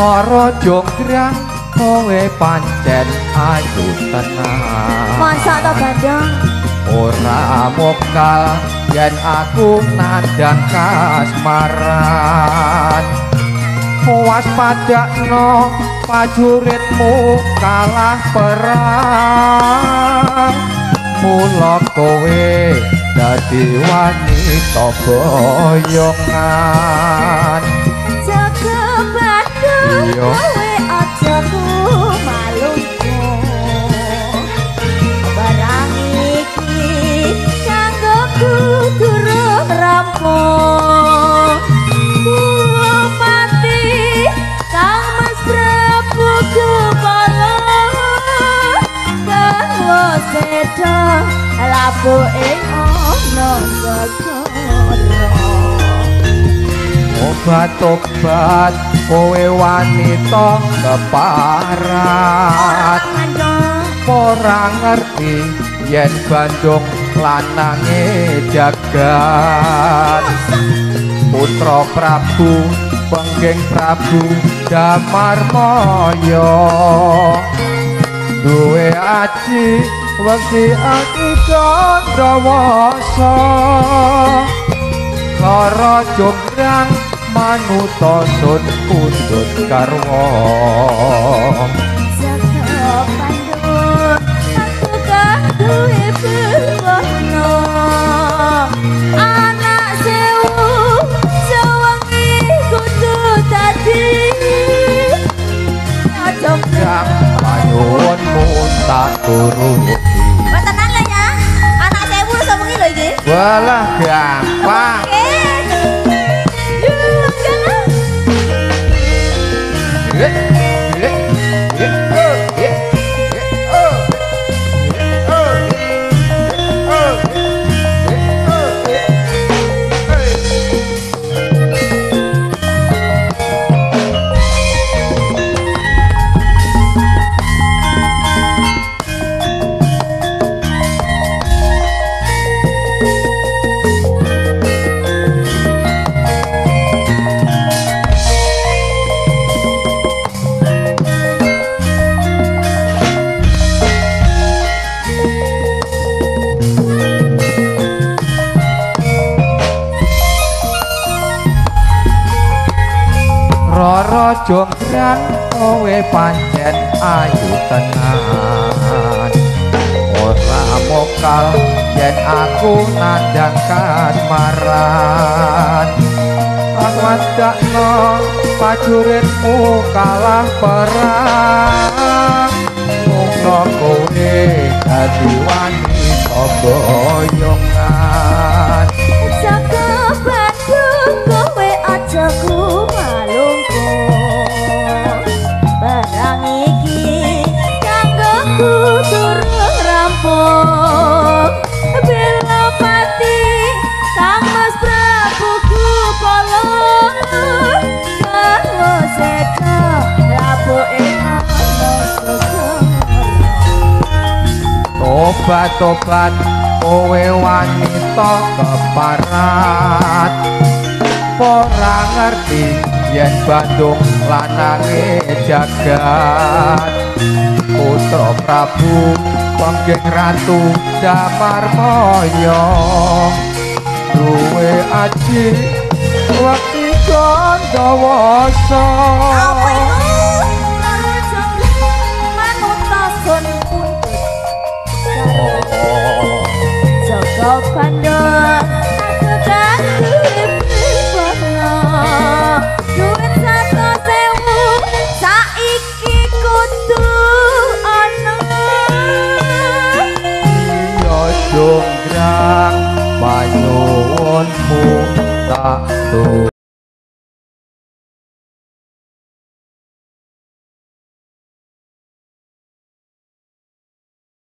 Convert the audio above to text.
Rara Jonggrang kowe pancen ayu tenan. Masa to Bandung? Ora mokal yen aku nandhang kasmaran. Waspadakno prajuritmu kalah perang. Mula kowe dadi wanita boyongan. Jaga Bandung kowe aja kumalungku. Barang iki kanggo durung rampung. Bupati Kang Mas Prabu Gupala kang wis seda labuhe ana segara. Obat-obat kowe wanita keparat. Ora ngerti yen Bandung lanange jagat. Putra Prabu Pengging Prabu Damarmaya duwe aji wekti ati candrawasa. Rara Jonggrang manuta sun pundhut garwa. Jaga Bandung aku kang duwe buwana. Anak sewu sewengi kudu dadi Jonggrang panyuwunmu tak turuti. Wah tenan lho ya, anak sewu sewengi lho iki. Walah gampang. Rara Jonggrang kowe pancen ayu tenan. Ora mokal yen aku nandhang kasmaran. Waspadakno prajuritmu kalah perang. Mula kowe dadi wanita boyongan. Jaga Bandung kowe aja kumalungku. Barang iki kanggo durung rampung. Belapati Kang Mas Prabu Gupala kang wis seda labuhe ana segara. Tobat-tobat kowe wanita keparat. Ora ngerti yen Bandung lanange jagat. Putra Prabu Pengging Ratu Damarmaya duwe aji wekti gandawasa. Apa iku? Rara Jonggrang manuta sun pundhut. Jaga Bandung aku kang duwe buwana. Duit 100.000 saiki kudu ana. Iya Jonggrang panyuwunmu tak turuti.